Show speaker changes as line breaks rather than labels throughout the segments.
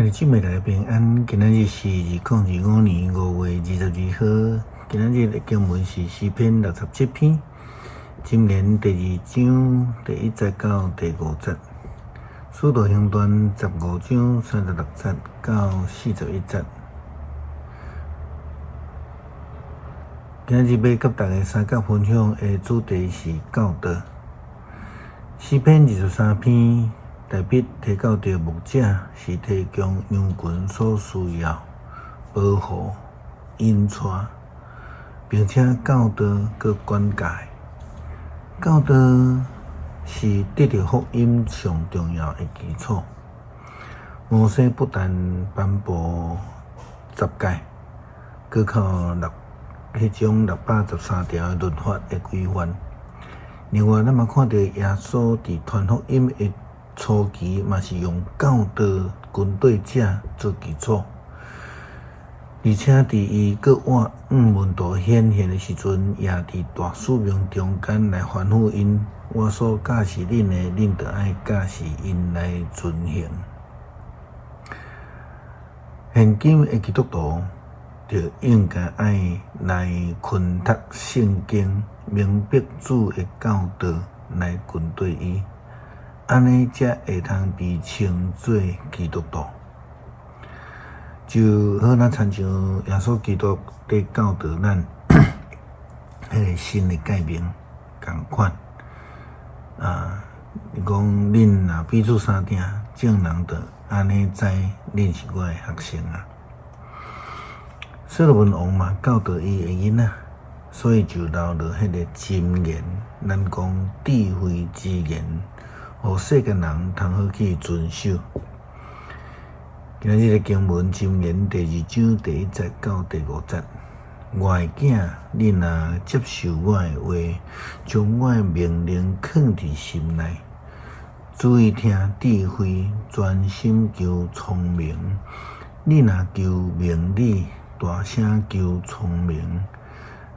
兄弟姊妹大家平安，今仔日是2025年5月22號。今仔日的經文是詩篇67篇，箴言第二章第一節到第五節，使徒行傳15章36節到41節。今仔日欲佮大家相佮分享的主題是教導。詩篇23篇。大衛提到著牧者是提供羊群所需要保護、引帶，並且教導閣管教。教導是得著福音上重要的基礎。摩西不但頒布十誡，閣較六彼種613條的律法的規範。另外，咱嘛看著耶穌佇傳福音的初期嘛是用教導跟綴者做基礎，而且佇伊閣活向門徒顯現的時陣，也佇大使命中間來吩咐𪜶：我所教示恁的，恁著愛教示𪜶來遵行。現今的基督徒，就應該愛來勤讀聖經，明白主的教導來跟綴伊。按呢才會通被稱做基督徒，就好若親像耶穌基督佇教導咱彼个新的誡命仝款。啊，伊講恁若彼此相疼，眾人就按呢知恁是我的學生啊。所羅門王嘛教導伊的囡仔，所以就留落彼個箴言，咱講智慧之言。予世間人通好去遵守。今仔日的經文箴言第二章第一節到第五節，我的囝，你若接受我的話，將我的命令囥佇心內，注意聽智慧，專心求聰明。你若求明理，大聲求聰明，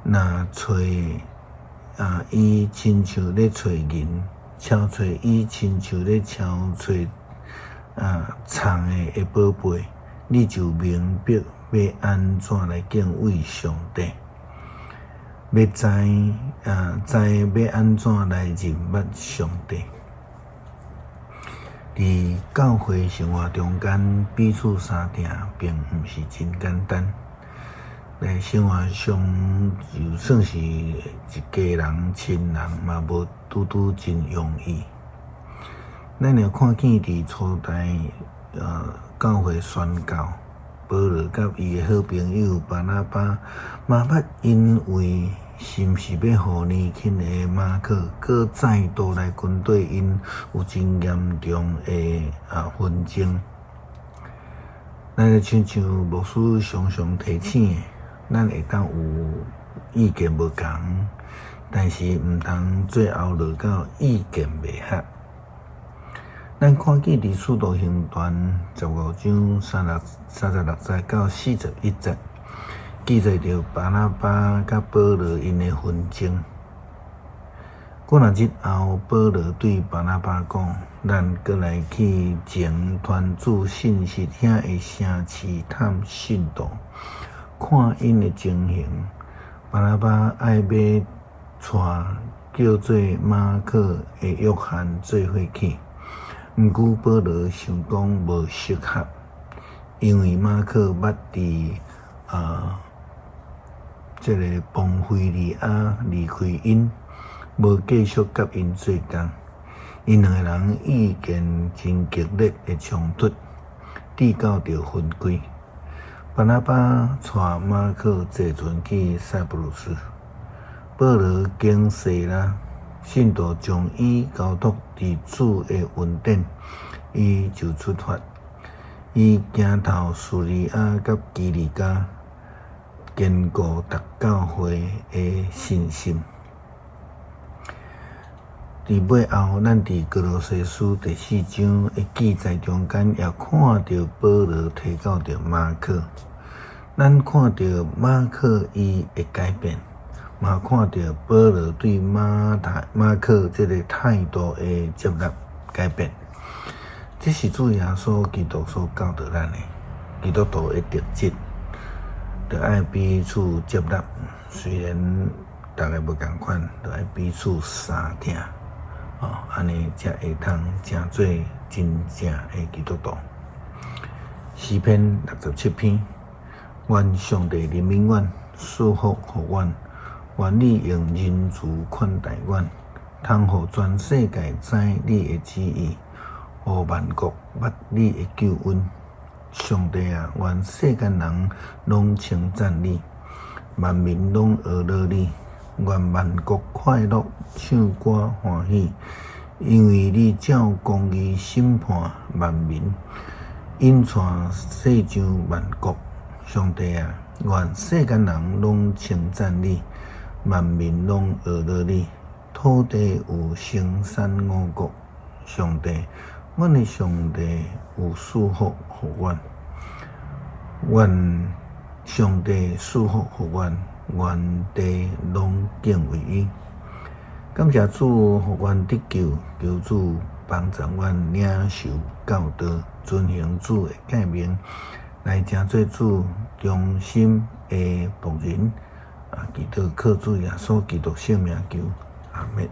若揣啊，伊親像咧揣銀。敲揣伊親像咧敲揣啊藏的的寶貝，你就明白欲按怎來敬畏上帝，欲知啊知欲按怎來認捌上帝。佇教會生活中間，彼此相疼並毋是真簡單。在生活上，就算是一家人、親人，嘛無拄拄真容易。咱若看見佇初代教會宣教，保羅佮伊的好朋友巴拿巴，嘛捌因為是毋是欲予年輕的馬可閣再度來跟綴𪜶，有真嚴重的紛爭。咱就親像牧師常常提醒的，咱會當有意見無仝，但是毋通最後落到意見袂合。咱看見佇使徒行傳15章36節到41節，記載著巴拿巴佮保羅𪜶的紛爭。幾若日後，保羅對巴拿巴講：咱閣來去前傳主信息遐的城市探信徒，看𪜶的情形。巴拿巴愛欲帶叫做馬可的約翰做伙去，毋過保羅想講無適合，因為馬可捌佇這个磅非利亞離開𪜶，無繼續佮𪜶做工。𪜶兩个人意見真激烈的衝突，致到著分開。巴拿巴帶馬可坐船去塞浦路斯，保羅經西拉，信徒將伊交託佇主的恩典，伊就出發。伊行透敘利亞佮基利家，堅固逐教會的信心。佇尾後，咱佇歌羅西書第四章的記載中間，也看著保羅提到著馬可。咱看著馬可伊的改變，嘛看著保羅對馬太馬可這个態度的接納改變。這是主耶穌基督所教導咱的基督徒的特質，著愛彼此接納。雖然逐个無仝款，著愛彼此相疼，哦，按呢才會通成做真正的基督徒。詩篇67篇，願上帝憐憫阮，賜福予阮，願你用仁慈款待阮，通予全世界知你的旨意，予萬國捌你的救恩。上帝啊，願世間人攏稱讚你，萬民攏呵咾你，願萬國快樂，唱歌歡喜，因為你照公義審判萬民，引帶世上萬國。上帝啊，願世間人攏稱讚你，萬民攏呵咾你。土地有生產五穀，上帝，阮的上帝有賜福予阮，願上帝賜福予阮，願地攏敬畏伊。感謝主，予阮得救，求主幫助阮領受教導，遵行主的誡命，來成做主忠心的僕人。啊，祈禱靠主耶穌基督聖名求，阿們。